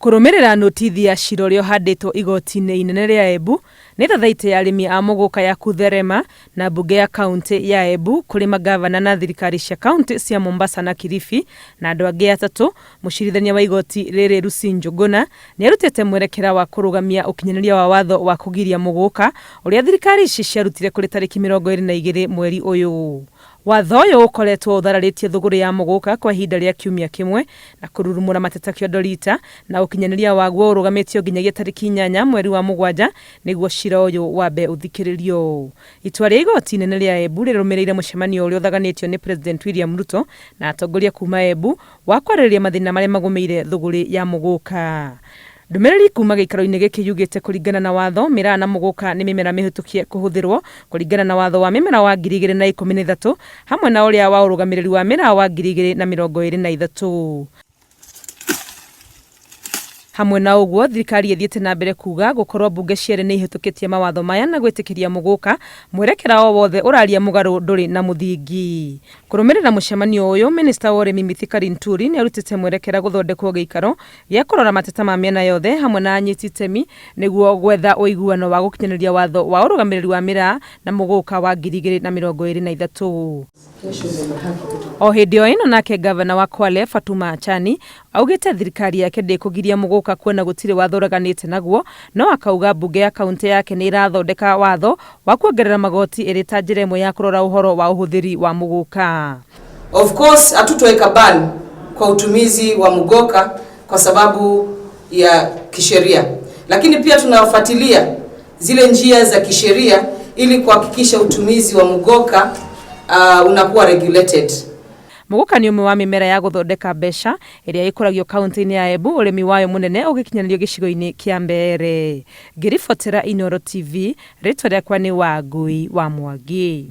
Kũrũmĩrĩra notithi ya cira ũrĩa ũhandĩtwo igoti-inĩ inene rĩa Embu nĩ thathaitĩ ya arĩmi a mũgũka ya Kutherema na mbunge ya kauntĩ ya Embu kũrĩ mangavana na thirikari cia kauntĩ cia Mombasa na Kilifi na andũ angĩ atatũ, mũcirithania wa igoti rĩrĩ Lucy Njuguna nĩ arutĩte mwerekera wa kũrũgamia ũkinyanĩria wa watho wa kũgiria mũgũka ũrĩa thirikari ici ciarutire kũrĩ tarĩki 22 mweri ũyũ. Watho ũyũ ũkoretwo ũthararĩtie thũgũrĩ ya mũgũka kwa ihinda rĩa kiumia kĩmwe na kũrurumũra mateta kĩondo rita na ũkinyanĩria waguo ũrũgamĩtio nginyagia tarĩki inyanya mweri wa mũgwanja nĩguo cira ũyũ wambe ũthikĩrĩrio. Itua rĩa igoti inene rĩa Embu rĩrũmĩrĩire mũcemanio ũrĩa ũthaganĩtio nĩ President William Ruto na atongoria kuma Embu wa kwarĩrĩria mathĩna marĩa magũmĩire thũgũrĩ ya mũgũka. Ndũmĩrĩri kuma gĩikaro-inĩ gĩkĩ yugĩte kũringana na watho, mĩraa na mũgũka nĩ mĩmera mĩhĩtũkie kũhũthĩrwo kũringana na watho wa mĩmera wa 2013 hamwe na ũrĩa wa ũrũgamĩrĩri wa mĩraa wa 2023. Hamwe na ũguo, thirikari ĩthiĩte na mbere kuga gũkorwo mbunge cierĩ nĩ ihĩtũkĩtie mawatho maya na gwĩtĩkĩria mũgũka, mwerekera o wothe ũraria mũgarũ ndũrĩ na mũthingi. Kũrũmĩrĩra mũcemanio ũyũ, Minista wa ũrĩmi Mithika Linturi nĩ arutĩte mwerekera gũthondekwo gĩikaro gĩa kũrora mateta ma mĩena yothe hamwe na anyiti itemi nĩguo gwetha ũiguano wa gũkinyanĩria watho wa ũrũgamĩrĩri wa mĩraa na mũgũka wa 2023. O hĩndĩ o ĩno nake ngavana wa Kwale Fatuma Achani augĩte thirikari yake ndĩkũgiria mũgũka kuona gũtirĩ watho ũreganĩte naguo no akauga mbunge ya kauntĩ yake nĩ ĩrathondeka watho wa kuongerera magoti ĩrĩ ta njĩra ĩmwe ya kũrora ũhoro wa ũhũthĩri wa mũgũka. Of course hatutoweka ban kwa utumizi wa mugoka kwa sababu ya kisheria, lakini pia tunafuatilia zile njia za kisheria ili kuhakikisha utumizi wa mugoka unakuwa regulated. Mũgũka nĩ ũmwe wa mĩmera ya gũthondeka mbeca ĩrĩa ĩkũragio kaunti-inĩ ya Embu ũrĩmi wayo mũnene ũgĩkinyanĩrio gĩcigo-inĩ kĩa Mbeere. Ngĩribotera Inooro TV, rĩtwa rĩakwa nĩ Wangui wa Mwangi.